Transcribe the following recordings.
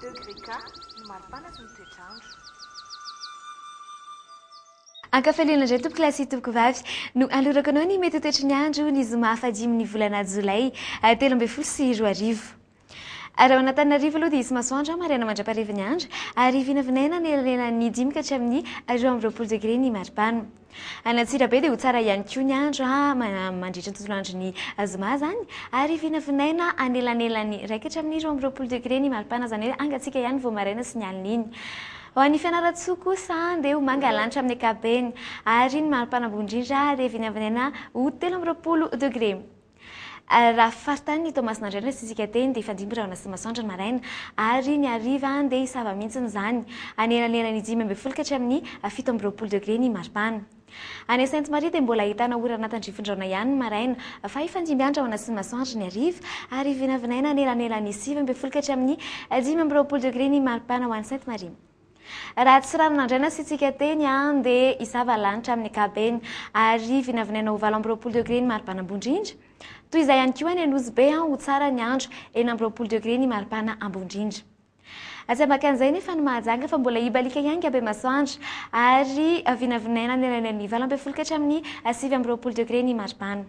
Degré K, ny maripana sy ny toetr'andro. Ankafaliana indray tompoko lahy sy tompoko vavy no anolorako anao ny mety ho toetry ny andro ny zoma fahadimin'ny volana jolay 2013. Raha ao an'Antananarivo aloha dia hisy masoandro maraina mandra-paharivan'ny andro ary vinavinaina anelanelan'ny 5 ka hatramin'ny 22 degre ny maripana. Any Antsirabe dia ho tsara ihany koa ny andro mandritra ny tontolo andron'ny zoma izany ary vinavinaina anelanelan'ny 1 ka hatramin'ny 22 degre ny maripana, izany hoe hangatsiaka ihany vao maraina sy ny alina iny. Ho an'i Fianarantsoa kosa dia ho manga lanitra amin'ny ankapobeny ary ny maripana ambony indrindra dia vinavinaina ho 23 degre. Raha faritany ny Toamasina indray no asiantsika teny dia hifandimby rahona sy masoandro ny maraina ary ny hariva dia hisava mihitsy izany, anelanelan'ny 15 ka hatramin'ny 27 degre ny maripana. Any Sainte Marie dia mbola ahitana orana tandrifin-drahona ihany ny maraina fa hifandimby andrahona sy masoandro ny hariva ary vinavinaina anelanelan'ny 19 ka hatramin'ny 25 degre ny maripana ho any Sainte Marie. Raha tsy rano nandraina asiantsika teny an dia hisava lanitra amin'ny ankapobeny ary vinavinaina ho 28 degre ny maripana ambony indrindra. Toy izay ihany koa any Anosibe an ho tsara ny andro, 26 degre ny maripana ambony indrindra. Atsy ambakan'izay nefa ny Mahajanga fa mbola hibaliaka ihany Gabe masoandro ary vinavinaina anelanelan'ny 18 ka hatramin'ny 29 degre ny maripana.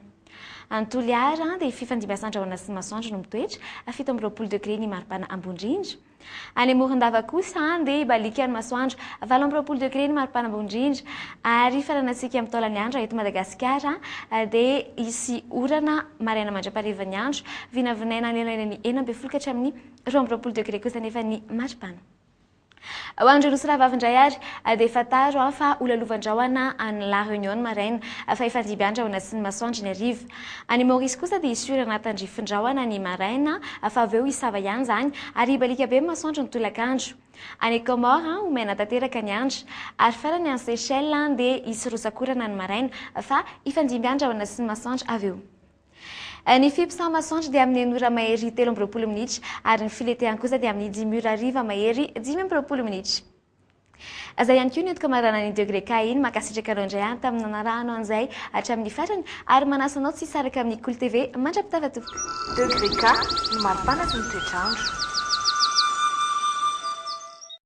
Any Toliara dia fifandimbiasan-drahona sy masoandro no mitoetra, 27 degre ny maripana ambony indrindra. Any Morondava kosa dia hibaliaka ny masoandro, 28 degre ny maripana ambony indrindra ary faranantsika amin'ny taolan'ny andro eto Madagasikara dia hisy orana maraina mandra-paharivan'ny andro, vinavinaina anelanelan'ny 16 ka hatramin'ny 22 degre kosa anefa ny maripana. Ho an'ireo nosy rahavavy indray ary dia fantaro fa ho lalovan-drahona any La Réunion ny maraina fa hifandimby andrahona sy ny masoandro ny hariva. Any Maurice kosa dia hisy orana tandrifin-drahona ny maraina fa avy eo hisava ihany izany ary hibaliaka be ny masoandro ny tolakandro. Any Comores ho maina tanteraka ny andro. Ary farany any Seychelles dia hisy rotsak'orana ny maraina fa hifandimby andrahona sy ny masoandro avy eo. Ny fiposaha-masoandro dia amin'ny enina ora mahery 23 minitra ary ny filetehany kosa dia amin'ny dimy ora hariva mahery 25 minitra. Izay ihany koa ny entiko hamarana ny degré K iny. Mankasitraka anao indray aho tamin'ny nanarahanao an'izay hatramin'ny farany ary manasa anao tsy hisaraka amin'ny Kolo TV mandra-pitava tompoko. Degré K, ny maripana sy ny toetr'andro.